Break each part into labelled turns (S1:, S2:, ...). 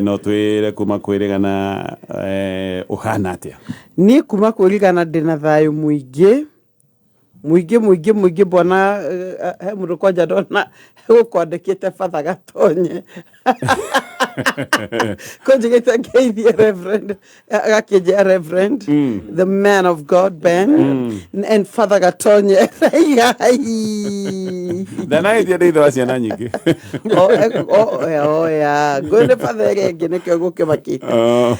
S1: No twĩre kuma kwĩrĩgana ũhana atĩa?
S2: Niĩ kuma kwĩrigana ndĩna thayũ mũingĩ mũingĩ mũingĩ mũingĩ. Mbona he mũndũ kwanja ndona gũkwandĩkĩte Father Gatonye, kũnjigĩte ngeithie Reverend, agakĩnjĩra Reverend, the man of God Ben and Father Gatonye. Ai.
S1: Ndanahĩtia, ndĩ ithe wa ciana nyingĩ.
S2: Oya ngũĩ nĩ Father ĩrĩa ĩngĩ, nĩkĩo gũkĩmakĩte.
S1: Oh.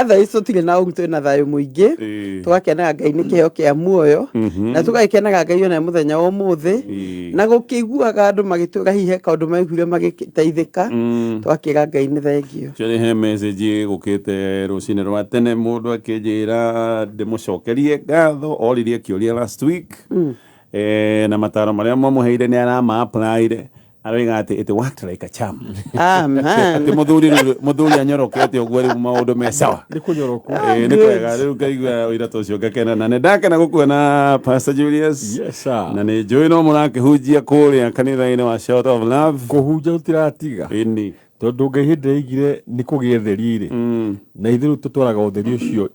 S2: Otherwise tũtirĩ na ũru, twĩna thayũ mũingĩ. Tũgakenaga Ngai nĩ kĩheo kĩa muoyo, na tũgagĩkenaga Ngai ona mũthenya wa ũmũthĩ, na gũkĩiguaga andũ magĩtwĩra hihi he kaũndũ maiguire magĩteithĩka. Tũgakĩra Ngai nĩ thengio.
S1: Actually, he message gũkĩte rũcinĩ rwa tene, mũndũ akĩnjĩra ndĩmũcokerie ngatho, oririe kĩũria last week, na mataro marĩa mamũheire nĩ arama applyire, aroiga atĩ it worked like a charm.
S2: Amen.
S1: Atĩ mũthuri rĩu, mũthuri anyorokete ũguo, rĩu maũndũ me sawa.
S3: Nĩ kũnyoroku.
S1: Nĩ kwega rĩu, ngaigua ũira ta ũcio ngakena, na nĩ ndakena gũkuona, Pastor Julius.
S3: Yes, sir.
S1: Na nĩ njũĩ no mũrakĩhunjia kũrĩa kanitha-inĩ wa Shelter of Love.
S3: Kũhunja tũtiratiga. Tondũ Ngai hĩndĩ ĩrĩa aigire nĩ kũgĩe theri rĩ, na ithuĩ rĩu tũtwaraga ũtheri ũcio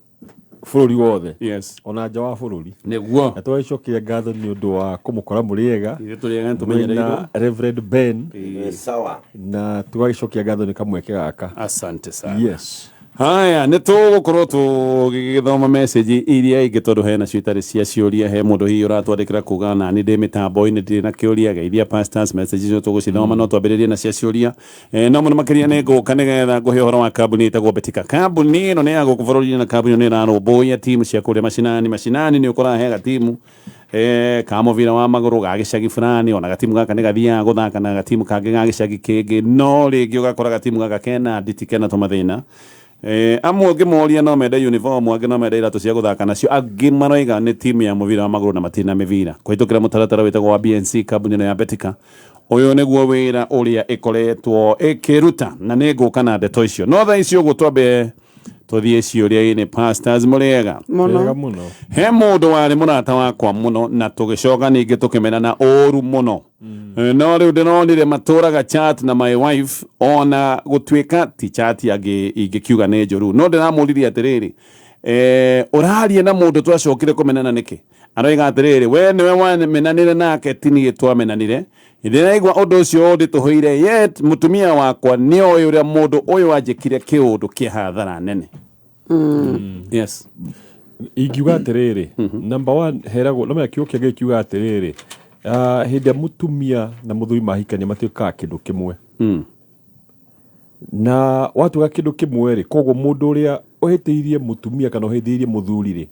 S3: bũrũri wothe, ona nja wa bũrũri. Na tũgagĩcokia ngatho nĩ ũndũ wa kũmũkora mũrĩ ega.
S1: Ithuĩ tũrĩ ega, nĩtũmenyereirwo.
S3: Mwĩna Reverend Ben.
S4: Sawa.
S3: Na tũgagĩcokia ngatho nĩ kamweke gaka.
S1: Asante sana.
S3: Yes.
S1: Haya, nĩ tũgũkorwo tũgĩgĩthoma message iria ingĩ, tondũ he nacio itarĩ cia ciũria. He mũndũ hihi ũratwandĩkĩra kuga nani ndĩ mĩtambo-inĩ, ndirĩ na kĩũria, geithia pastors. Message icio tũgũcithoma, no twambĩrĩrie na cia ciũria. No mũno makĩria nĩ ngũka nĩgetha ngũhe ũhoro wa kambuni ĩtagwo Betika. Kambuni ĩno nĩ ya gũkũ bũrũri-inĩ, na kambuni ĩno nĩ ĩrarũmbũiya timu cia kũrĩa macinani. Macinani nĩ ũkoraga he gatimu ka mũbira wa magũrũ ga gĩcagi fulani, ona gatimu gaka nĩ gathiaga gũthaka na gatimu kangĩ ga gĩcagi kĩngĩ, no rĩngĩ ũgakora gatimu gaka kena nditi, kena tũmathĩna. Amwe ũngĩmoria no mende uniform, angĩ no mende iratũ cia gũthaka nacio, angĩ maroiga nĩ timu ya mũbira wa magũrũ na matirĩ na mĩbira. Kũhĩtũkĩra mũtaratara wĩtagwo wa BNC, kambuni ĩno ya Betika, ũyũ nĩguo wĩra ũrĩa ĩkoretwo ĩkĩruta, na nĩ ngũka na ndeto icio, no thaa ici ũguo twambe tũthiĩ ciũria-inĩ. Pastors, mũrĩega?
S2: Mũno.
S3: Wega mũno.
S1: He mũndũ warĩ mũrata wakwa mũno, na tũgĩcoka ningĩ tũkĩmenana ũru mũno. No rĩu ndĩronire matũraga chat na my wife, ona gũtuĩka ti chat angĩ ingĩkiuga nĩ njũru, no ndĩramũririe atĩrĩrĩ, ũraria na mũndũ twacokire kũmenana nĩkĩ? Aroiga atĩrĩrĩ, we nĩwe wamenanire nake, ti niĩ twamenanire. Ndĩraigua ũndũ ũcio ũnditũhĩire, yet mũtumia wakwa nĩoĩ ũrĩa mũndũ ũyũ anjĩkire kĩũndũ kĩa hathara nene. Yes.
S3: Ingiuga atĩrĩrĩ, number one, heragwo no menya kiugo kĩa Ngai kiuga atĩrĩrĩ, hĩndĩ ĩrĩa mũtumia na mũthuri mahikania matuĩkaga kĩndũ kĩmwe. Na watuĩka kĩndũ kĩmwe rĩ, koguo mũndũ ũrĩa ũhĩtĩirie mũtumia kana ũhĩtĩirie mũthuri rĩ,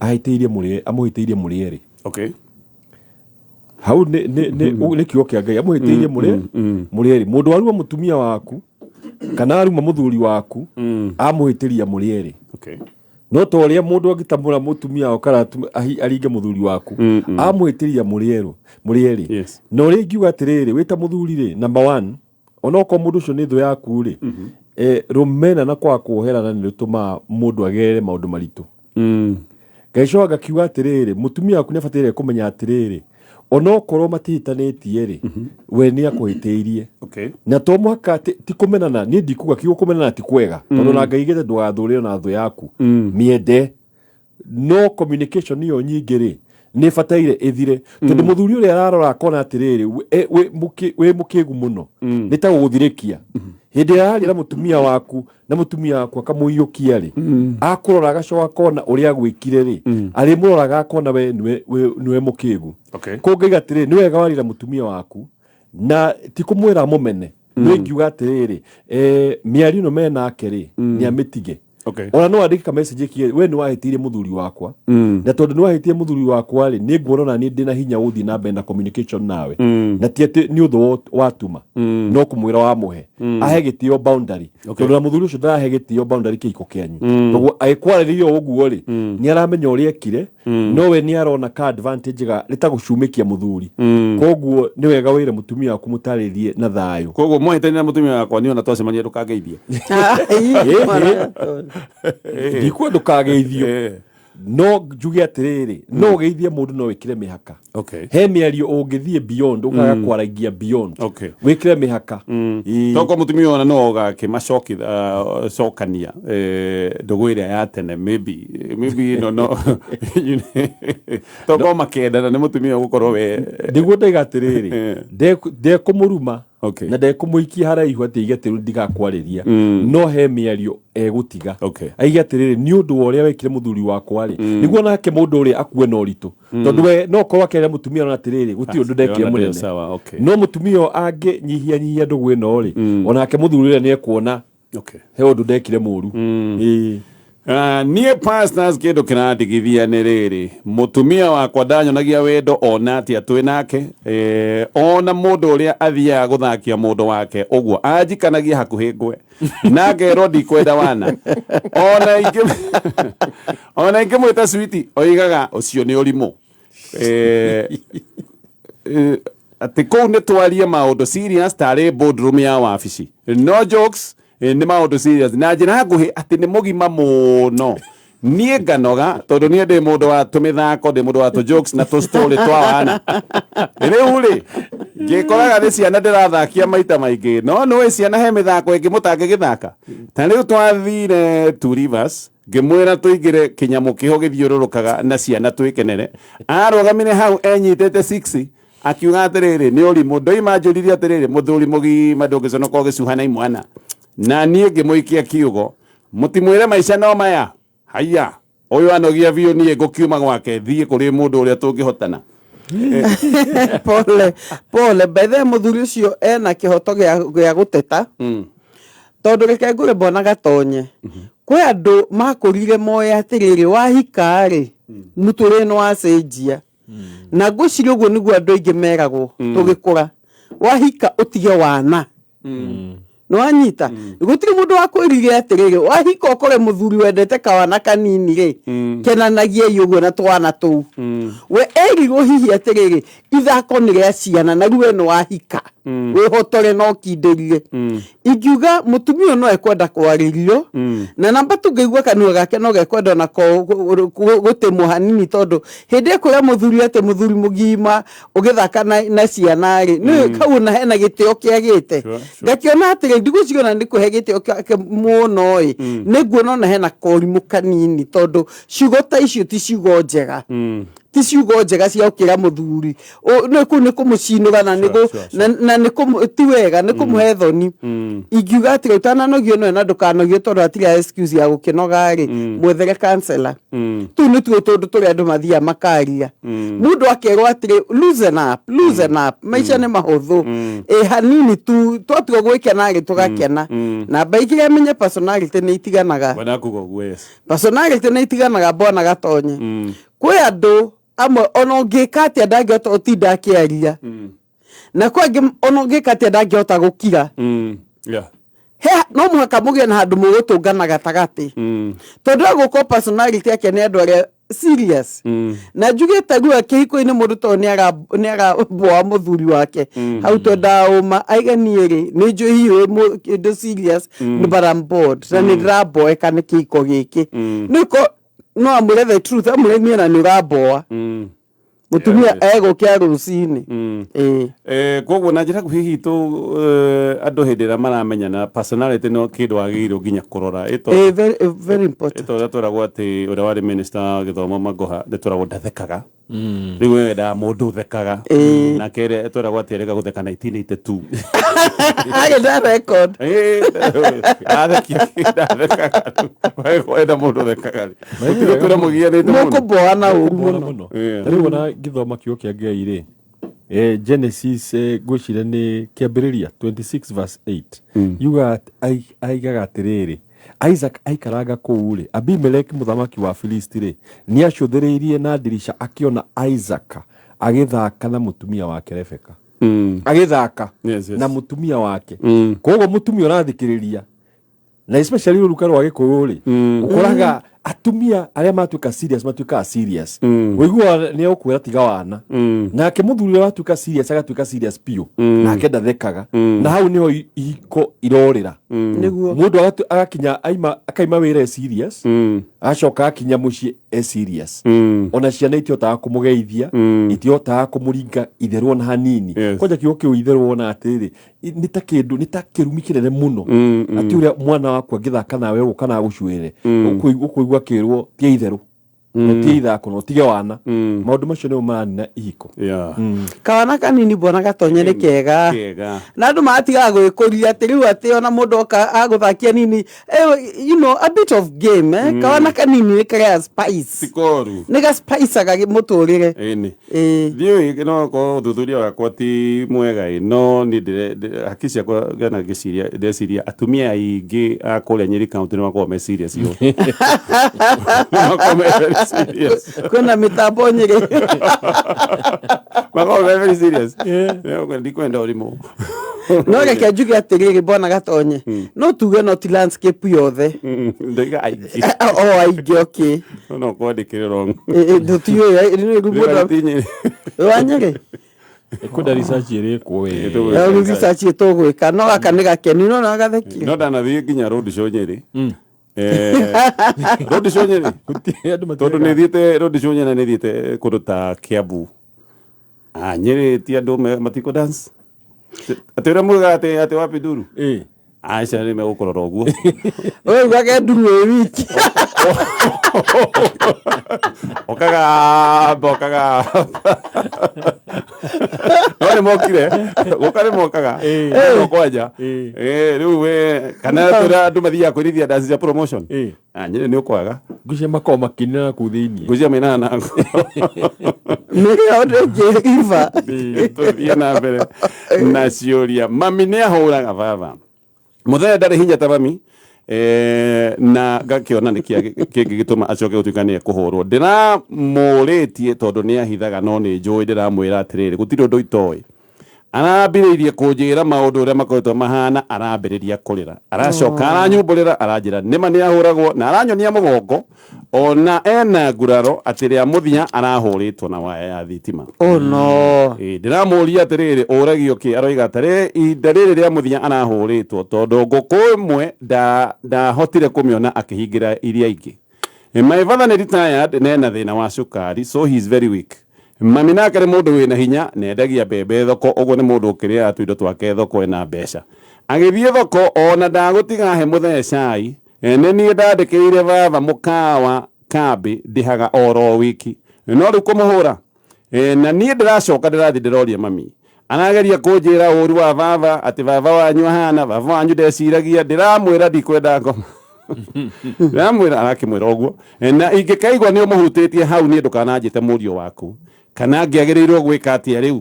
S3: ahĩtĩirie mũrĩ, amũhĩtĩirie mũrĩ erĩ. Hau nĩ kiugo kĩa Ngai, amũhĩtĩirie mũrĩ erĩ. Mũndũ waruma mũtumia waku kana aruma mũthuri waku, amũhĩtĩria mũrĩ erĩ. No ta ũrĩa mũndũ angĩtamũra mũtumia waku kana aringe mũthuri waku, amũhĩtĩria mũrĩ erũ, mũrĩ erĩ. Na ũrĩa ingiuga atĩrĩrĩ, wĩ ta mũthuri rĩ, number one, onokorwo mũndũ ũcio nĩ thũ yaku rĩ, rũmena na kwaga kuoherana nĩ rũtũmaga mũndũ agerere maũndũ maritũ. Ngagĩcoka ngakiuga atĩrĩrĩ, mũtumia waku nĩ abataire kũmenya atĩrĩrĩ, onokorwo matihĩtanĩtie rĩ, we nĩ akũhĩtĩirie. Na to mũhaka ti kũmenana. Niĩ ndikuga kiugo kũmenana ti kwega, tondũ na Ngai igĩte ndũgathũrĩre na thũ yaku, mĩende. No communication ĩyo nyingĩ rĩ, nĩ ĩbataire ĩthire, tondũ mũthuri ũrĩa ararora akona atĩrĩrĩ, wĩ mũkĩgu mũno, nĩ ta gũgũthirĩkia. Hĩndĩ ĩrĩa araria na mũtumia waku na mũtumia waku akamũiyũkia rĩ, akũrora agacoka akona ũrĩa agwĩkire rĩ, arĩmũroraga akona we nĩwe mũkĩgu. Koguo ngaiga atĩrĩrĩ, nĩ wega warie na mũtumia waku, na ti kũmwĩra mũmene. No ingiuga atĩrĩrĩ, mĩario ĩno menake rĩ, nĩ amĩtige. Ona no andĩke ka message ĩkiuge, we nĩ wahĩtĩirie mũthuri wakwa, na tondũ nĩ wahĩtĩirie mũthuri wakwa rĩ, nĩ nguona ona niĩ ndĩna hinya gũthiĩ na mbere na communication nawe. Na ti atĩ nĩ ũthũ watuma, no kũmwĩra wamũhe ahe gĩtĩo boundary. Tondũ na mũthuri ũcio ndarahe gĩtĩo boundary kĩhiko kĩanyu, koguo agĩkwarĩria o ũguo rĩ, nĩ aramenya ũrĩa ekire, no we nĩ arona ka advantage ga nĩ ta gũcumĩkia mũthuri. Koguo nĩ wega wĩre mũtumia waku, mũtarĩrie na thayũ.
S1: Koguo mwahĩtania na mũtumia wakwa, niĩ ona twacemania ndũkangeithie?
S3: Ndikuo ndũkageithio. No njuge atĩrĩrĩ, no ũgeithie mũndũ no wĩkĩre mĩhaka. He mĩario ũngĩthiĩ beyond, ũkaga kwaragia beyond. Wĩkĩre mĩhaka. Ĩĩ.
S1: Toko mũtumia ona no ũgakĩmacokania ndũgũ ĩrĩa ya tene, maybe ĩno no toko makendana nĩ mũtumia ũgũkorwo we.
S3: Nĩguo ndaiga atĩrĩrĩ, ndekũmũruma na ndekũmũikia haraihu atĩ aige atĩrĩrĩ ndigakwarĩria, no he mĩario egũtiga. Aige atĩrĩrĩ, nĩ ũndũ wa ũrĩa wekire mũthuri wakwa rĩ, nĩguo nake mũndũ ũrĩa akue na ũritũ, tondũ we no korwo akĩaria mũtumia ona atĩrĩrĩ, gũtirĩ ũndũ ndekire
S1: Ndĩrona ndĩyo
S3: mũnene.
S1: Sawa, okay.
S3: No mũtumia ũyũ angĩnyihia nyihia ndũgũ ĩno rĩ, onake mũthuri ũrĩa nĩ ekuona he ũndũ ndekire mũru. Ĩĩ.
S1: Niĩ pastors, kĩndũ kĩrandigithia nĩ rĩrĩ, mũtumia wakwa ndanyonagia wendo ona atĩa twĩ nake, ona mũndũ ũrĩa athiaga gũthakia mũndũ wake ũguo anjikanagia hakuhĩ ngwe na ngerwo ndikwenda wana, ona ingĩmwĩta switi oigaga ũcio nĩ ũrimũ, atĩ kũu nĩ twarie maũndũ serious tarĩ boardroom ya wabici, no jokes, nĩ maũndũ serious na njĩra nguhĩ atĩ nĩ mũgima mũno. Niĩ nganoga tondũ niĩ ndĩ mũndũ wa tũmĩthako, ndĩ mũndũ wa tũ jokes na tũ story twa wana. Rĩu rĩ, ngĩkoraga nĩ ciana ndĩrathakia maita maingĩ, no nĩũĩ ciana he mĩthako ĩngĩ mũtangĩgĩthaka. Ta rĩu twathire Two Rivers, ngĩmwĩra tũingĩre kĩnyamũ kĩho gĩthiũrũrũkaga na ciana twĩkenere. Arũgamire hau enyitĩte 6 akiuga atĩrĩrĩ, nĩ ũrimũ. Ndoima njũririe atĩrĩrĩ, mũthuri mũgima ndũngĩconoka ũgĩcuha na imwana? Na niĩ ngĩmũikia kiugo, mũtimwĩre maica no maya. Haiya, ũyũ anogia biũ, niĩ ngũkiuma gwake thiĩ kũrĩ mũndũ ũrĩa tũngĩhotana.
S2: Pole pole. By the way, mũthuri ũcio ena kĩhoto gĩa gũteta, tondũ reke ngũre mbona gatonye kwĩ andũ makũrire moĩ atĩrĩrĩ, wahika rĩ, mũtũrĩre nĩ wacenjia. Na ngwĩciria ũguo nĩguo andũ aingĩ meragwo tũgĩkũra, wahika ũtige wana. Nĩ wanyita, gũtirĩ mũndũ wakwĩrire atĩrĩrĩ, wahika ũkore mũthuri wendete kawana kanini rĩ, kenanagiai ũguo na twana tũu. We erirwo hihi atĩrĩrĩ, ithako nĩ rĩa ciana, na rĩu we nĩ wahika, wĩhotore na ũkindĩrie. Ingiuga mũtumia ũyũ no ekwenda kwarĩrio, na namba tu ngĩigua kanua gake no gekwenda onako gũtĩmwo hanini, tondũ hĩndĩ ĩkwĩra mũthuri atĩ mũthuri mũgima ũgĩthaka na ciana rĩ, nĩ kau na hena gĩtĩo kĩagĩte. Ngakĩona atĩrĩ, ndigwĩciria ona nĩ kũhe gĩtĩo kĩake mũno ĩ, nĩ nguona ona hena korimũ kanini, tondũ ciugo ta icio ti ciugo njega, ti ciugo njega cia gũkĩra mũthuri. Nĩ kũu nĩ kũmũcinũra na na nĩ ti wega, nĩ kũmũhe thoni. Ingiuga atĩrĩ, ũtananogio nĩwe na ndũkanogio, tondũ hatirĩ excuse ya gũkĩnoga rĩ, mwethere counselor. Tũu nĩtuo tũndũ tũrĩa andũ mathiaga makaria, mũndũ akerwo atĩrĩ, loosen up, loosen up, maica nĩ mahũthũ, ĩ hanini tu twatua gwĩkena rĩ, tũgakena. Namba igĩrĩ, amenye personality nĩ itiganaga.
S1: Wena kuga ũguo, yes.
S2: Personality nĩ itiganaga, bwana gatonye. Kwĩ andũ amwe ona ũngĩka atĩa ndangĩhota ũtinda akĩaria, na kwĩ angĩ ona ũngĩka atĩa ndangĩhota gũkira. He no mũhaka mũgĩe na handũ mũgũtũngana gatagatĩ, tondũ agũkorwo personality yake nĩ andũ arĩa serious. Na njugĩte rua kĩhiko-inĩ mũndũ tondũ nĩ araboa mũthuri wake hau, twendaga ũma aiga niĩ rĩ, nĩ njũĩ hihi wĩ kĩndũ serious, but I'm bored na nĩ ndĩraboeka nĩ kĩhiko gĩkĩ. Nĩko no amwĩre the truth, amwĩre niĩ na nĩ ũramboa. Mũtumia egũkĩa rũcinĩ. Ĩĩ.
S1: Koguo na njĩra nguhĩ, hihi tũ andũ hĩndĩ ĩrĩa maramenyana, personality no kĩndũ wagĩrĩirwo nginya kũrora.
S2: Ĩĩ, very, very important.
S1: Ĩto ũrĩa tweragwo atĩ ũrĩa warĩ minister wa gĩthomo Magoha, nĩ tweragwo ndathekaga. Rĩu we wendaga mũndũ ũthekaga. Nake tweragwo atĩ erĩga gũtheka 1982.
S2: Arĩ na record.
S1: Ndathekaga. Wenda mũndũ ũthekaga rĩ, gũtirĩ tũrĩa mũgianĩte mũno.
S2: Mũkũboana ũru
S3: Mũno
S2: mũno.
S3: Mũno. Ta rĩu ona ngĩthoma kiugo kĩa Ngai rĩ, Genesis, ngwĩciria nĩ kĩambĩrĩria 26 verse 8, yugaga aigaga atĩrĩrĩ, Isaac aikaranga kũu rĩ, Abimeleki mũthamaki wa Filisti rĩ, nĩ acũthĩrĩirie na ndirica akĩona Isaac agĩthaka na mũtumia wake Rebeka. Agĩthaka na mũtumia wake. Koguo mũtumia ũrathikĩrĩria, na especially rũruka rwa Gĩkũyũ rĩ, ũkoraga Atumia arĩa matuĩka serious matuĩkaga serious, ũiguaga nĩ egũkwĩra tiga wana, nake mũthuri ũrĩa watuĩka serious agatuĩka serious biũ, nake ndathekaga, na hau nĩho ihiko irorĩra. Mũndũ agakinya aima akaima wĩra e serious, agacoka akinya mũciĩ e serious, ona ciana itihotaga kũmũgeithia, itihotaga kũmũringa itherũ ona hanini. Kwanja kiugo kĩu itherũ wona atĩrĩrĩ, nĩ ta kĩndũ, nĩ ta kĩrumi kĩnene mũno, atĩ ũrĩa mwana waku angĩthaka nawe ũguo kana agũcuĩre, ũkũigua akĩrwo tia itherũ, no tia ithako, no tige wana. Maũndũ macio nĩmo maranina ihiko.
S2: Kawana kanini mbona gatonye nĩ kega.
S1: Kega.
S2: Na andũ magatigaga gwĩkũria atĩ rĩu atĩ ona mũndũ oka agũthakia nini, a bit of game, eh? Kawana kanini nĩ karĩa spice.
S1: Tikoru.
S2: Nĩ gaspicaga mũtũrĩre.
S1: Ĩni.
S2: Ĩĩ.
S1: Ndiũĩ no korwo ũthuthuria wakwa ti mwega ĩ, no niĩ haki ciakwa ngana ngĩciria, ndeciria atumia aingĩ a kũrĩa Nyeri County nĩ makoragwo me serious yo. Nĩ makoragwo me very serious.
S2: Kwĩna mĩtambo Nyĩrĩ.
S1: Makoragwo me very serious. Ndikwenda ũrimũ.
S2: No reke njuge atĩrĩrĩ, mbona gatonye no tuge no ti landscape yothe.
S1: Ndoiga aingĩ.
S2: O aingĩ, okay.
S1: No kwandĩkĩre wrong.
S2: Tũtiũĩ rĩu mũndũ
S1: Ti Nyĩrĩ.
S2: Wa Nyĩrĩ.
S3: Kwenda research ĩrĩkwo we.
S1: Ĩtũgwĩka.
S2: Rĩu research ĩtũgwĩka, no gaka nĩ gakeni no na gathekire.
S1: No ndanathiĩ nginya road show Nyĩrĩ. Road show Nyĩrĩ.
S3: Gũtirĩ andũ
S1: Tondũ nĩ thiĩte road show Nyĩrĩ, nĩ thiĩte kũndũ ta Kiambu. Ah, Nyĩrĩ ti andũ matikũ dance. Atĩ ũrĩa mugaga atĩ wapi nduru? Aca, nĩ megũkũrora ũguo.
S2: Ũigage nduru ĩ wiki.
S1: Ũkagamba ũkagamba. No nĩ mokire. Gũka nĩ mokaga. No kwanja. Rĩu we kana tũrĩa andũ mathiaga kwĩrithia dance cia promotion. Ah, Nyĩrĩ nĩ ũkwaga.
S3: Ngwĩciria makoragwo makĩinĩra kũu thĩiniĩ.
S1: Ngwĩciria mainaga na
S2: Nĩrĩo ndĩngĩ riba.
S1: Tũthiĩ na mbere na ciũria. Mami nĩ ahũraga baba. Mũthee ndarĩ hinya ta mami. Na ngakĩona nĩ kĩngĩ gĩtũma acoke gũtuĩka nĩ ekũhũrwo. Ndĩramũrĩtie tondũ nĩ ahithaga, no nĩ njũĩ ndĩramwĩra atĩrĩrĩ, gũtirĩ ũndũ itoĩ. Arambĩrĩirie kũnjĩra maũndũ ũrĩa makoretwo mahana, arambĩrĩria kũrĩra, aracoka aranyumbũrĩra, aranjĩra nĩma nĩ ahũragwo, na aranyonia mũgongo ona ena nguraro atĩ rĩa mũthia arahũrĩtwo na waya ya thitima.
S2: Oh no.
S1: Ndĩramũria atĩrĩrĩ, ũragio kĩ? Aroiga atĩrĩ, ihinda rĩrĩ rĩa mũthia arahũrĩtwo tondũ ngũkũ ĩmwe ndahotire kũmĩona akĩhingĩra iria ingĩ. My father nĩ retired na ena thĩna wa cukari, so he is very weak. Mami nake nĩ mũndũ wĩna hinya na endagia mbembe thoko, ũguo nĩ mũndũ ũkĩrĩaga tũindo twake thoko ena mbeca. Agĩthiĩ thoko ona ndagũtiga he mũthee cai. Nĩ niĩ ndandĩkĩire baba mũkawa kambĩ ndĩhaga oro wiki. No rĩu kũmũhũra. Na niĩ ndĩracoka ndĩrathiĩ ndĩroria mami. Arageria kũnjĩra ũru wa baba atĩ baba wanyu ahana, baba wanyu ndeciragia, ndĩramwĩra ndikwenda ngoma. Ndĩramwĩra, arakĩmwĩra ũguo. Na ingĩkaigua nĩ ũmũhutĩtie hau niĩ ndũkananjĩte mũriũ waku. Kana ngĩagĩrĩirwo gwĩka atĩa rĩu?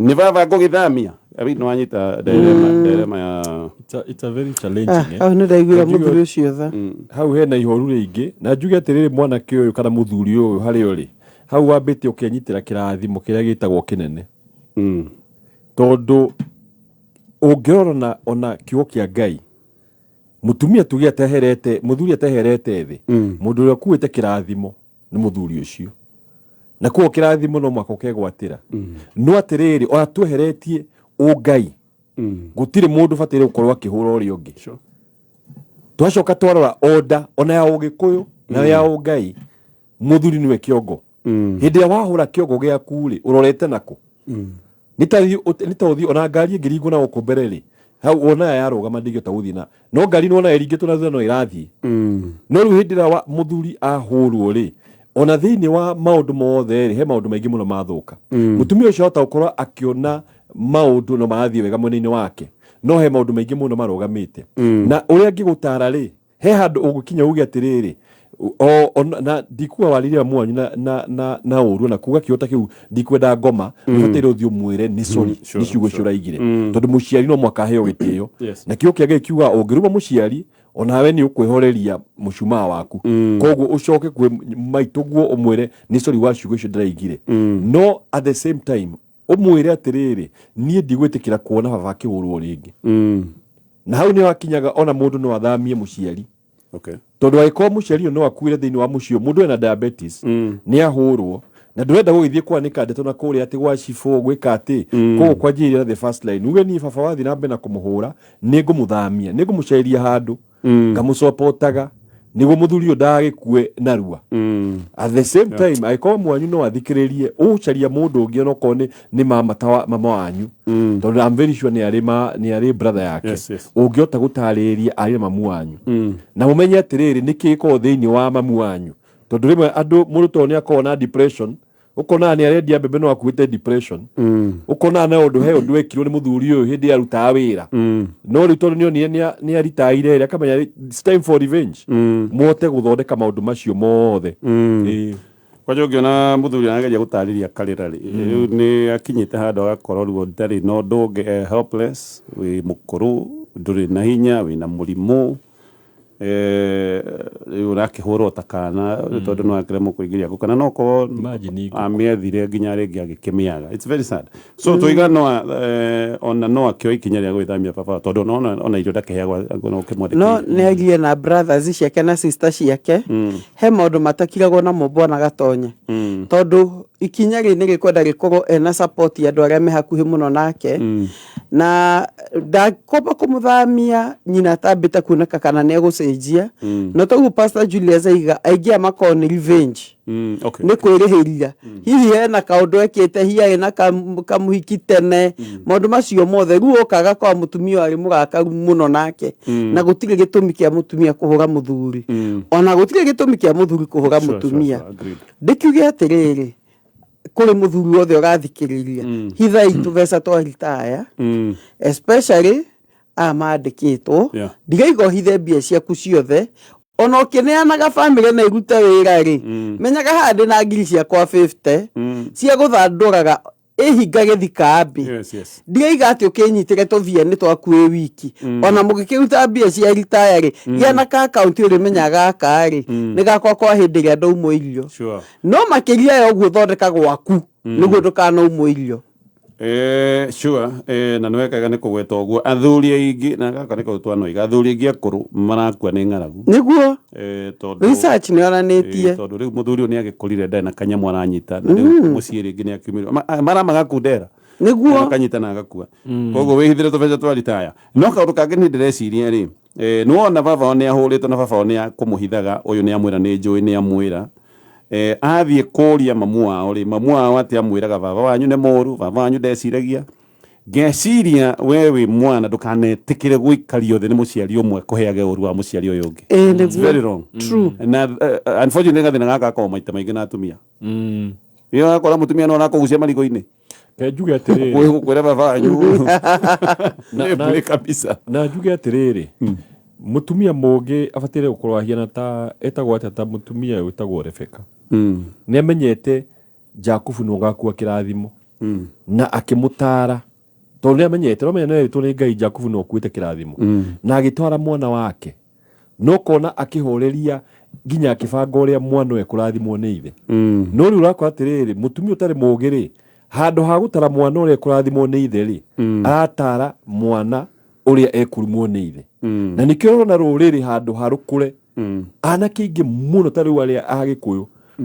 S1: Nĩ baba ngũgĩthamia? Abi, nĩ wanyita nderema ya
S3: It's a very challenging, eh?
S2: Hau nĩ ndaiguĩra
S3: Njuge-
S2: mũthuri ũcio tha.
S3: Hau hena ihoru rĩingĩ, na njuge atĩrĩrĩ, mwanake ũyũ kana mũthuri ũyũ harĩa ũrĩ hau wambĩte ũkenyitĩra kĩrathimo kĩrĩa gĩtagwo kĩnene, tondũ ũngĩrora na ona kiugo kĩa Ngai, mũtumia tuge ateherete, mũthuri ateherete thĩ, mũndũ ũrĩa ũkuĩte kĩrathimo nĩ mũthuri ũcio, na koguo kĩrathimo no mũhaka ũkegwatĩra. No atĩrĩrĩ, ona tweheretie ũngai, gũtirĩ mũndũ ũbataire gũkorwo akĩhũra ũrĩa ũngĩ. Twacoka twarora order ona ya ũgĩkũyũ na ya ũngai, mũthuri nĩwe kĩongo. Hĩndĩ ĩrĩa wahũra kĩongo gĩaku rĩ, ũrorete nakũ? Nĩ ta ũthiĩ ona ngari ĩngĩringwo na gũkũ mbere rĩ, hau wonaga yarũgama ndĩngĩhota gũthiĩ, na no ngari nĩwona ĩringĩtwo na thutha no ĩrathiĩ. No rĩu hĩndĩ ĩrĩa mũthuri ahũrwo rĩ, ona thĩinĩ wa maũndũ mothe rĩ, he maũndũ maingĩ mũno mathũka. Mũtumia ũcio ahota gũkorwo akĩona maũndũ no marathiĩ wega mwena-inĩ wake, no he maũndũ maingĩ mũno marũgamĩte. Na ũrĩa angĩgũtara rĩ, he handũ ũgũkinya uge atĩrĩrĩ, na ndikuga warĩria mwanyu na ũru, na kuga kĩo ta kĩu ndikwenda ngoma, ũbataire ũthiĩ ũmwĩre nĩ sorry, nĩ ciugo icio ũraigire, tondũ mũciari no mũhaka aheo gĩtĩo. Na kĩo kĩa Ngai kiuga ũngĩruma mũciari onawe nĩ ũkwĩhoreria mũcumaa waku. Koguo ũcoke kwĩ maitũguo ũmwĩre nĩ sorry wa ciugo icio ndĩraigire, no at the same time ũmwĩre atĩrĩrĩ, niĩ ndigwĩtĩkĩra kuona baba akĩhũrwo rĩngĩ. Na hau nĩho hakinyaga ona mũndũ no athamie mũciari. Tondũ angĩkorwo mũciari ũyũ no akuire thĩinĩ wa mũciĩ ũyũ, mũndũ ena diabetes nĩ ahũrwo na ndũrenda gũgĩthiĩ kwanĩka ndeto na kũrĩa atĩ gwa cibũ gwĩka atĩ koguo kwanjĩrĩria na the first line uge niĩ baba wathiĩ na mbere na kũmũhũra nĩ ngũmũthamia, nĩ ngũmũceria handũ ngamũcopotaga nĩguo mũthuri ũyũ ndagagĩkue narua. At the same time, angĩkorwo mwanyu no athikĩrĩrie, ũcaria mũndũ ũngĩ onokorwo nĩ mama ta mama wanyu, tondũ I'm very sure nĩ arĩ nĩ arĩ brother yake. Ũngĩhota gũtarĩria arĩ na mamu wanyu na mũmenye atĩrĩrĩ nĩkĩ gĩkoragwo thĩinĩ wa mamu wanyu, tondũ rĩmwe andũ mũndũ tondũ nĩ akoragwo na depression, ũkona nĩ arendia mbembe no akuĩte depression, ũkona na ũndũ he ũndũ wekirwo nĩ mũthuri ũyũ hĩndĩ ĩrĩa arutaga wĩra, no rĩu tondũ nĩonire nĩ aritaire rĩ, akamenya it's time for revenge. Mũhote gũthondeka maũndũ macio mothe. Ĩĩ.
S1: Kwanja ũngĩona mũthuri arageria gũtarĩria karĩra rĩ, rĩu nĩ akinyĩte handũ agakorwo ruo ndarĩ na ũndũ ũngĩ, helpless, wĩ mũkũrũ, ndũrĩ na hinya, wĩna mũrimũ, rĩu ũrakĩhũrwo ta kana tondũ no akĩremwo kũingĩria ngũ kana no korwo
S3: Imagine ngũ.
S1: Amĩethire nginya rĩngĩ agĩkĩmĩaga. It's very sad. So tũiga no ona no akĩoya ikinya rĩa gwĩthamia baba, tondũ ona irio ndakĩheagwo no ũkĩmwandĩkĩire.
S2: No nĩ agiĩ na brothers ciake na sister ciake, he maũndũ matakiragwo namo, bwana Gatonye, tondũ ikinya rĩ nĩ rĩkwenda rĩkorwo ena support ya andũ arĩa me hakuhĩ mũno nake, na ndakomba kũmũthamia nyina atambĩte kuoneka kana nĩ egũcenjia. No toguo Pastor Julius aiga, aingĩ aya makoragwo nĩ revenge. Nĩ kwĩrĩhĩria, hihi hena kaũndũ ekĩte, hihi arĩ na kamũhiki tene, maũndũ macio mothe. Rĩu oka agakorwo mũtumia ũyũ arĩ mũrakaru mũno nake, na gũtirĩ gĩtũmi kĩa mũtumia kũhũra mũthuri, ona gũtirĩ gĩtũmi kĩa mũthuri kũhũra mũtumia.
S1: Sure, agreed.
S2: Ndĩkiuge atĩrĩrĩ, kũrĩ mũthuri wothe ũrathikĩrĩria, hithai tũbeca twa ritaya, especially aya mandĩkĩtwo. Ndigaiga ũhithe mbia ciaku ciothe, ona ũkĩneanaga bamĩrĩ na irute wĩra rĩ, menyaga haha ndĩna ngiri ciakwa 50 cia gũthandũraga ĩhinga gĩthikambĩ. Ndigaiga atĩ ũkĩnyitĩre tũbia nĩ twaku wĩ wiki. Ona mũgĩkĩruta mbia cia ritaya rĩ, gĩa na ka akaunti ũrĩmenya gaka rĩ nĩ gakwa kwa hĩndĩ ĩrĩa ndaumwo irio. No makĩria ya ũguo, thondeka gwaku nĩguo ndũkanaumwo irio.
S1: Sure, na nĩ wekaga nĩ kũgweta ũguo, athuri aingĩ, na gaka nĩ kaũndũ twanoiga, athuri aingĩ akũrũ marakua nĩ ng'aragu. Tondũ
S2: Research nĩ yonanĩtie.
S1: Tondũ rĩu mũthuri ũyũ nĩ agĩkũrire, ndarĩ na kanyamũ aranyita, na rĩu mũciĩ rĩngĩ nĩ akiumĩrwo maramagakundera akanyita na agakua. Koguo wĩhithĩre tũbeca twa ritaya. No kaũndũ kangĩ niĩ ndĩreciria rĩ, nĩwona baba wao nĩ ahũrĩtwo, na baba wao nĩ akũmũhithaga, ũyũ nĩ amwĩra nĩ njũĩ, nĩ amwĩra athiĩ kũria mamu wao rĩ, mamu wao atĩ amwĩraga baba wanyu nĩ mũru, baba wanyu ndeciragia. Ngeciria we wĩ mwana ndũkanetĩkĩre gũikario thĩ nĩ mũciari ũmwe kũheage ũru wa mũciari ũyũ ũngĩ. It's very wrong.
S2: True.
S1: Na unfortunately gathĩna gaka gakoragwo maita maingĩ na atumia. Ĩyo akora mũtumia no arakũgucia marigũ-inĩ.
S3: Ke njuge atĩrĩrĩ.
S1: Gũkwĩra baba wanyu nĩ bure kabisa.
S3: Na njuge atĩrĩrĩ, mũtumia mũngĩ abataire gũkorwo ahiana ta etagwo atĩa, ta mũtumia wĩtagwo Rebeka. Nĩ amenyete Jakubu nĩ ũgakua kĩrathimo na akĩmũtara, tondũ nĩ amenyete, no menya nĩ erĩtwo nĩ Ngai Jakubu nĩ ũkuĩte kĩrathimo, na agĩtwara mwana wake no kona akĩhoreria nginya akĩbanga ũrĩa mwana ũyũ ekũrathimwo nĩ ithe. No rĩu ũrakora atĩrĩrĩ, mũtumia ũtarĩ mũũgĩ rĩ, handũ ha gũtara mwana ũrĩa ekũrathimwo nĩ ithe rĩ, aratara mwana ũrĩa ekurumwo nĩ ithe. Na nĩkĩo ũrona rũrĩrĩ handũ harũkũre anake aingĩ mũno ta rĩu arĩa a Gĩkũyũ,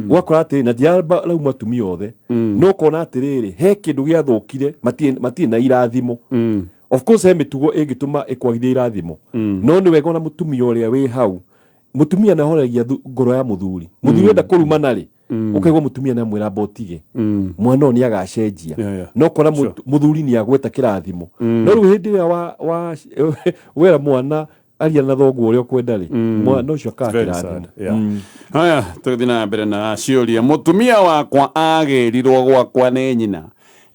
S3: ũgakora atĩrĩ, na ndirarauma atumia othe, no ũkona atĩrĩrĩ, he kĩndũ gĩathũkire, matirĩ na irathimo. Of course he mĩtugo ĩngĩtũma ĩkwagithie irathimo, no nĩ wega ona mũtumia ũrĩa wĩ hau, mũtumia nĩ ahoragia ngoro ya mũthuri. Mũthuri enda kũrumana rĩ, ũkaigua mũtumia nĩ amwĩra mbotige mwana ũyũ nĩ agacenjia. No kora mũthuri nĩ agweta kĩrathimo, no rĩu hĩndĩ ĩrĩa wa wera mwana aria na thoguo ũrĩa ũkwenda rĩ, mwana ũcio akaga
S1: Very
S3: kĩrathimo.
S1: sad. Yeah. Haya, tũgĩthiĩ na mbere na ciũria. Mũtumia wakwa agĩrirwo gwakwa nĩ nyina,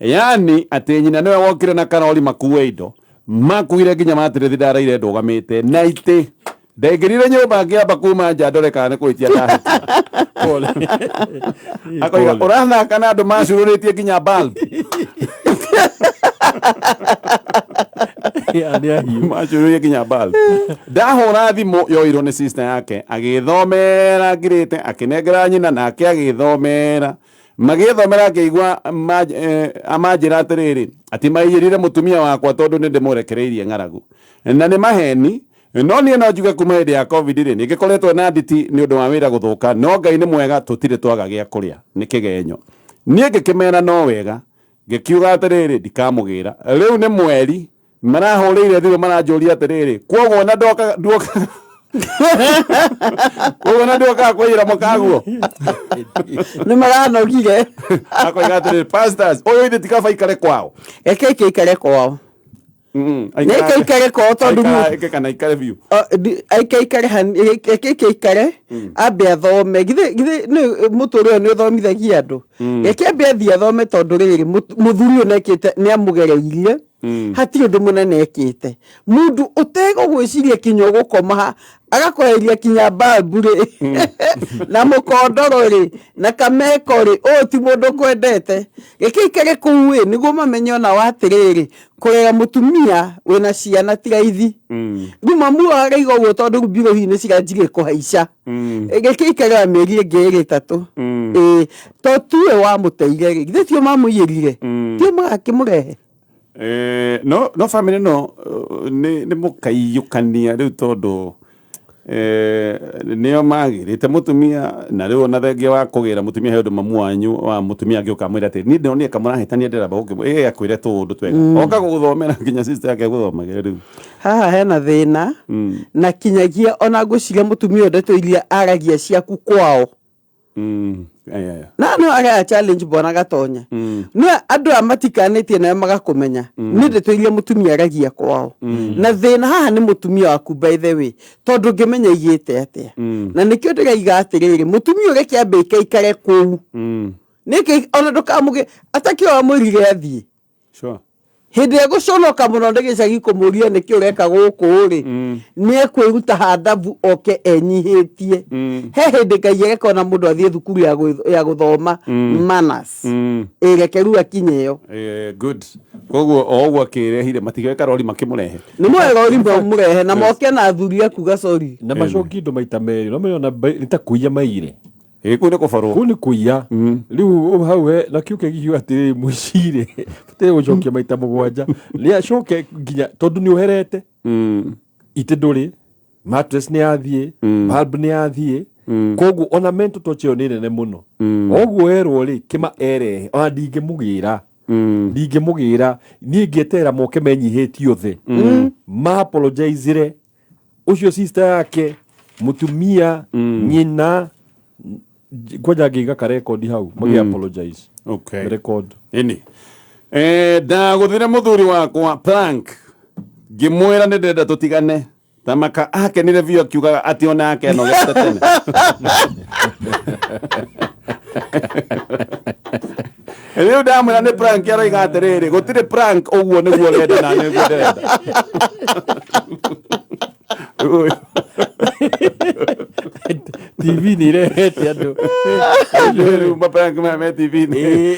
S1: yani atĩ nyina nĩwe wokire na karori makue indo, makuire nginya matĩrĩthi ndaraire ndũgamĩte na itĩ. Ndaingĩrire nyũmba ngĩamba kuma nja ndore kana nĩ kũhĩtia ndahĩtia.
S3: Pole.
S1: Akoiga ũrathaka na andũ macurũrĩtie nginya bulb.
S3: Yeah, nĩ ahiũ.
S1: Macurũrĩtie nginya bulb. Ndahũra thimũ yoirwo nĩ sister yake, agĩthomera ngirĩte, akĩnengera nyina, nake agĩthomera, magĩthomera, akĩigua amanjĩra atĩrĩrĩ, atĩ maiyĩrire mũtumia wakwa tondũ nĩ ndĩmũrekereirie ng'aragu, na nĩ maheni. No niĩ no njuge kuma hĩndĩ ya COVID rĩ, nĩ ngĩkoretwo na nditi nĩ ũndũ wa wĩra gũthũka, no Ngai nĩ mwega, tũtirĩ twaga gĩa kũrĩa. Nĩ kĩgenyo. Niĩ ngĩkĩmera no wega, ngĩkiuga atĩrĩrĩ, ndikamũgĩra. Rĩu nĩ mweri marahũrĩire thimũ maranjũria atĩrĩrĩ, kwoguo na ndoka nduoka koguo na nduokaga kũiyĩra mũkaguo.
S2: Nĩ maranogire.
S1: Akoiga atĩrĩrĩ, pastors, ũyũ ithe ti kaba aikare kwao.
S2: Reke aikare kwao. Nĩ aikare kwao tondũ
S1: Aikare kana aikare biũ.
S2: Aikaikare, reke aikaikare, ambe athome. Githĩ nĩ mũtũrĩre ũyũ nĩ ũthomithagia andũ? Reke ambe athiĩ athome, tondũ rĩrĩ, mũthuri ũyũ nĩekĩte, nĩ amũgereirie, hatirĩ ũndũ mũnene ekĩte. Mũndũ ũtegũgwĩciria kinya ũgũkoma ha agakweheria kinya mbabu rĩ, na mũkondoro rĩ, na kameko rĩ, ũyũ ti mũndũ kwendete. Reke aikare kũu ĩ, nĩguo mamenye ona wa atĩrĩrĩ, kũrera mũtumia wĩna ciana ti raithi. Rĩu mamu araiga ũguo tondũ rĩu mbirũ hihi nĩ ciranjirie kũhaica. Reke aikare wa mĩeri ĩngĩ ĩrĩ ĩtatũ. Ĩĩ, to tiwe wamũteire rĩ, githĩ tio mamũiyĩrire? Tio magakĩmũrehe?
S1: No family no nĩ mũkaiyũkania rĩu, tondũ nĩo magĩrĩte mũtumia, na rĩu ona thengia wa kũgĩra mũtumia, he ũndũ mamu wanyu wa mũtumia angĩũka amwĩre atĩ niĩ ndĩronire kamũrahĩtania, ndĩramba gũkĩ ĩ akwĩre tũũndũ twega, oka gũgũthomera nginya sister yake gũthomagĩra rĩu.
S2: Haha hena thĩna, na kinyagia ona ngwĩciria mũtumia ũyũ ndeto iria aragia ciaku kwao na no araya challenge bwana Gatonya. No andũ aya matikanĩtie nayo magakũmenya nĩ ndeto iria mũtumia aragia kwao, na thĩna haha nĩ mũtumia waku, by the way, tondũ ngĩmenya igĩte atĩa. Na nĩkĩo ndĩraiga atĩrĩrĩ, mũtumia ũrĩa kĩambe ikaikare kũu, nĩkĩ ona ndũkamũgĩ atakĩo wamwĩrire athiĩ. Hĩndĩ ĩrĩa gũconoka mũno nĩ gĩcagi kũmũria nĩkĩ ũreka gũkũ rĩ, nĩ ekwĩruta handabu oke enyihĩtie. He hĩndĩ Ngai areka ona mũndũ athiĩ thukuru ya gũthoma manners. Ĩ reke rĩu akinye ĩyo.
S1: Good. Koguo o ũguo akĩrehire, matigeke karori makĩmũrehe.
S2: Nĩ moe rori mũrehe na moke na athuri akuga sorry.
S3: Na macoki indo maita merĩ, no menya ona nĩ ta kũiya maire.
S1: Ĩ, kũu nĩ kũborwo.
S3: Kũu nĩ kũiya rĩu hau he na kĩu kĩgiu atĩrĩrĩ, mũcirĩ bataire gũcokia maita 7, nĩ acoke nginya tondũ nĩ ũherete itĩ ndũrĩ, mattress nĩ yathiĩ, bulb nĩ yathiĩ, koguo ona mental torture ĩyo nĩ nene mũno. Oguo erwo rĩ, kĩma erehe, ona ndingĩmũgĩra, ndingĩmũgĩra niĩ, ngĩeterera moke menyihĩtie othe, ma apologizire ũcio sister yake, mũtumia, nyina, kwanja ngĩiga karekondi hau magi apologize. Record.
S1: Ĩni ndagũthire mũthuri wakwa prank, ngĩmwĩra nĩ ndĩrenda tũtigane. Tamaka akenire biũ, akiugaga atĩ onake anogete tene. Rĩu ndamwĩra nĩ prank, aroiga atĩrĩrĩ, gũtirĩ prank, ũguo nĩguo ũrenda na nĩguo ndĩrenda.
S3: TV nĩ irehete andũ.
S1: Rĩu maprank maya me TV-inĩ.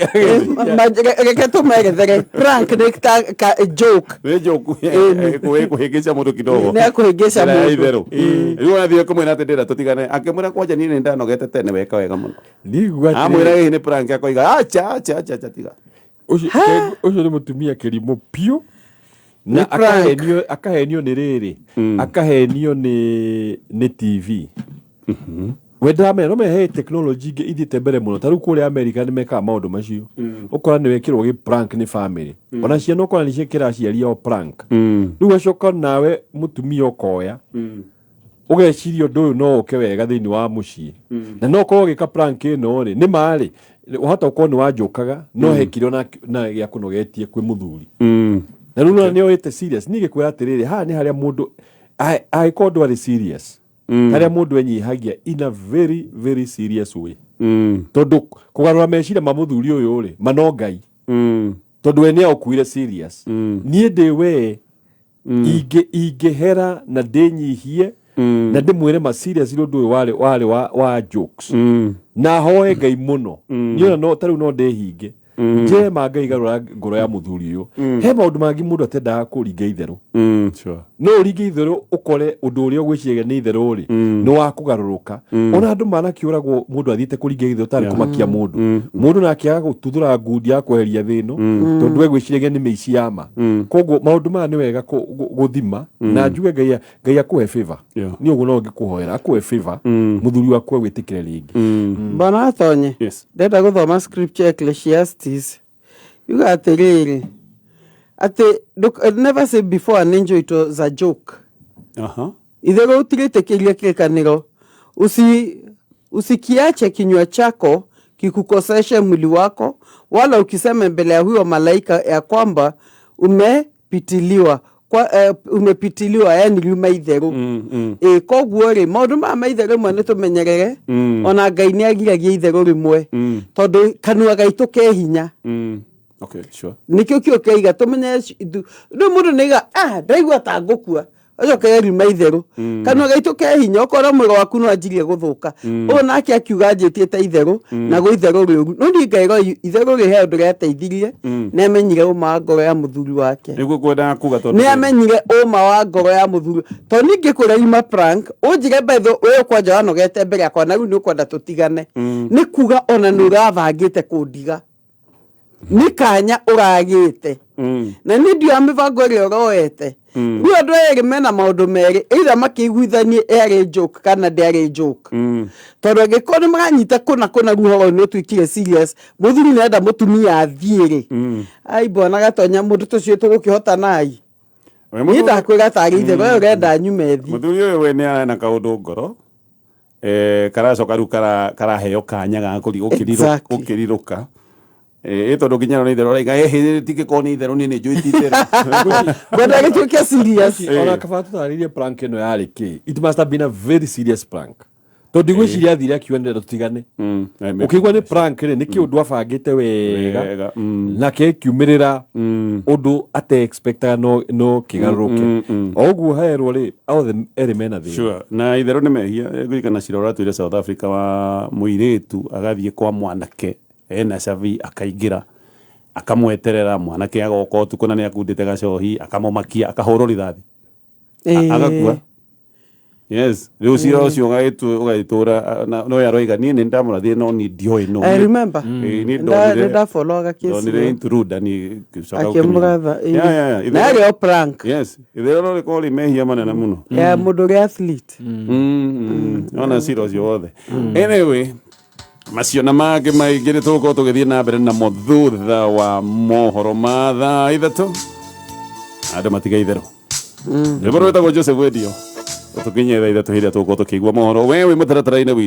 S2: Reke tũmerethere, prank nĩ ta ka joke.
S1: Nĩ joke kũhĩngĩca mũndũ kidogo.
S2: Nĩ akũhĩngĩca
S1: Njĩra ya
S2: mũndũ.
S1: itherũ. Rĩu athiĩ kũmwĩra atĩ ndĩrenda tũtigane, akĩmwĩra kwanja niĩ nĩ ndanogete tene, weka wega mũno.
S3: Nigua.
S1: Amwĩra hihi nĩ prank, akoiga acha, acha, acha, acha, tiga.
S3: Ũcio nĩ mũtumia kĩrimũ piũ na
S2: Nĩ prank.
S3: Akahenio nĩ rĩrĩ, akahenio nĩ TV. We ndamenya no mehe technology ingĩ ithiĩte mbere mũno, ta rĩu kũrĩa America nĩ mekaga maũndũ macio, ũkora nĩ wekĩrwo gĩ prank nĩ family, ona ciana ũkora nĩ ciekĩra aciari ao prank. Rĩu ũgacoka nawe mũtumia ũkoya ũgeciria ũndũ ũyũ no ũke wega thĩinĩ wa mũciĩ, na no ũkorwo ũgĩka prank ĩno rĩ, nĩ ma rĩ, wahota gũkorwo nĩ wanjũkaga no hekire ona na gĩa kũnogetie kwĩ mũthuri, na rĩu nĩ oĩte serious. Niĩ ngĩkwĩra atĩrĩrĩ, haha nĩ harĩa mũndũ angĩkorwo ndwarĩ serious, harĩa mũndũ enyihagia in a very very serious way, tondũ kũgarũra meciria ma mũthuri ũyũ rĩ, ma no Ngai, tondũ we nĩ aũkuire serious. Niĩ ndĩ we ingĩhera na ndĩnyihie na ndĩmwĩre ma serious ũndũ ũyũ warĩ wa jokes, na hoe Ngai mũno. Niĩ ona no ta rĩu no ndĩhinge. Njema Ngai garũra ngoro ya mũthuri ũyũ. He maũndũ mangĩ mũndũ atendaga kũringa itherũ.
S1: Sure.
S3: No ũringe itherũ ũkore ũndũ ũrĩa ũgwĩciragia nĩ itherũ rĩ, nĩ wa kũgarũrũka. Ona andũ manakĩũragwo mũndũ athiĩte kũringa itherũ tarĩ kũmakia mũndũ. Mũndũ nake aga gũtuthũra ngundi ya kweheria thĩno tondũ we gwĩciragia nĩ mĩici ya ma. Koguo maũndũ maya nĩ wega gũthima na njuge Ngai Ngai akũhe favor. Niĩ ũguo no ngĩkũhoera akũhe favor, mũthuri waku agwĩtĩkĩre rĩngĩ.
S2: Bwana Atonye.
S1: Yes.
S2: Ndenda gũthoma scripture, Ecclesiastes, yuga atĩrĩrĩ, atĩ never say before an angel it was a joke. Itherũ ũtirĩtĩkĩria kĩrĩkanĩro, usikiache kinywa chako kikukoseshe mwili wako, wala ukisema mbele ya huyo malaika ya kwamba umepitiliwa kwa, umepitiliwa, yani riuma itherũ. Ĩ koguo rĩ, maũndũ maya ma itherũ rĩmwe nĩ tũmenyerere. Ona Ngai nĩ agiragia itherũ rĩmwe tondũ kanua gaitũ ke hinya.
S1: Okay, sure.
S2: Nĩkĩo kĩo kĩaiga tũmenye rĩu mũndũ nĩaiga, ah, ndaigua ta ngũkua, acoke riuma itherũ. Kanua gaitũ ke hinya, okorwo mwĩrĩ waku no anjirie gũthũka. Ũyũ nake akiuga anjĩtie itherũ, naguo itherũ rĩũru. No niĩ ngaigua itherũ rĩ he ũndũ rĩateithirie, nĩ amenyire ũma wa ngoro ya mũthuri wake.
S1: Nĩguo kwendaga kuga tondũ
S2: Nĩ amenyire ũma wa ngoro ya mũthuri. Tondũ niĩ ngĩkwĩra ima prank, ũnjĩre by the way, kwanja wanogete mbere yakwa na rĩu nĩ ũkwenda tũtigane. Nĩ kuga ona nĩ ũrabangĩte kũndiga. Nĩ kanya ũragĩte. Na nĩ ndiũĩ mĩbango ĩrĩa ũroete. Rĩu andũ erĩ mena maũndũ merĩ, either makĩiguithanie ĩarĩ joke kana ndĩarĩ joke. Tondũ angĩkorwo nĩ maranyita kũna kũna rĩu ũhoro nĩ ũtuĩkire serious, mũthuri nĩ enda mũtumia athiĩ rĩ. Ai bwana Gatonya, mũndũ tũcio tũgũkĩhota nai.
S1: We
S2: Niĩ ndakwĩra tarĩ itherũ, we ũrenda nyume thiĩ.
S1: Mũthuri ũyũ we nĩ arena kaũndũ ngoro. Karacoka rĩu karaheo kanya ga gũkĩrirũka. Ĩ tondũ nginya nĩ itherũ araiga, tingĩkorwo nĩ itherũ niĩ nĩ njũĩ ti itherũ.
S2: Ngwenda gĩtuĩke serious.
S3: Ona kaba tũtarĩrie prank ĩno yarĩ kĩ. It must have been a very serious prank. Tondũ ndigwĩciria athire akiuga nĩrenda tũtigane. Ũkĩigua nĩ prank rĩ, nĩ kĩũndũ abangĩte wega.
S1: Wega,
S3: Nake kiumĩrĩra ũndũ ate expectaga no kĩgarũrũke. O ũguo herwo rĩ, othe erĩ mena thĩna.
S1: Sure. Na itherũ nĩ mehia. Ngũririkana cira ũratwire South Africa wa mũirĩtu agathiĩ kwa mwanake ena cabi akaingĩra akamweterera mwanake agoka ũtukũ na nĩ akundĩte gacohi akamũmakia akahũrwo rithathi agakua. Yes, rĩu cira ũcio ũgagĩtũra no aroiga niĩ nĩ ndamũrathire no niĩ ndioĩ no.
S2: I remember.
S1: Niĩ ndonire
S2: Ndafollowaga case
S1: ndonire
S2: ĩyo.
S1: intruder niĩ ngĩcoka
S2: Akĩmũratha.
S1: gũkĩmenya. Yeah.
S2: Na yarĩ o prank.
S1: Yes, itherũ no rĩkorwo rĩ mehia manene mũno.
S2: Ya mũndũ ũrĩa athlete.
S1: Ona cira ũcio wothe. Anyway, macio na mangĩ maingĩ nĩ tũgũkorwo tũgĩthiĩ na mbere namo thutha wa mohoro ma thaa 3. Andũ matiga itherũ. Rwĩmbo rwĩtagwo Joseph Wendio. Tũkinye thaa 3 hĩndĩ ĩrĩa tũgũkorwo tũkĩigua mohoro. We wĩ mũtaratara-inĩ witũ.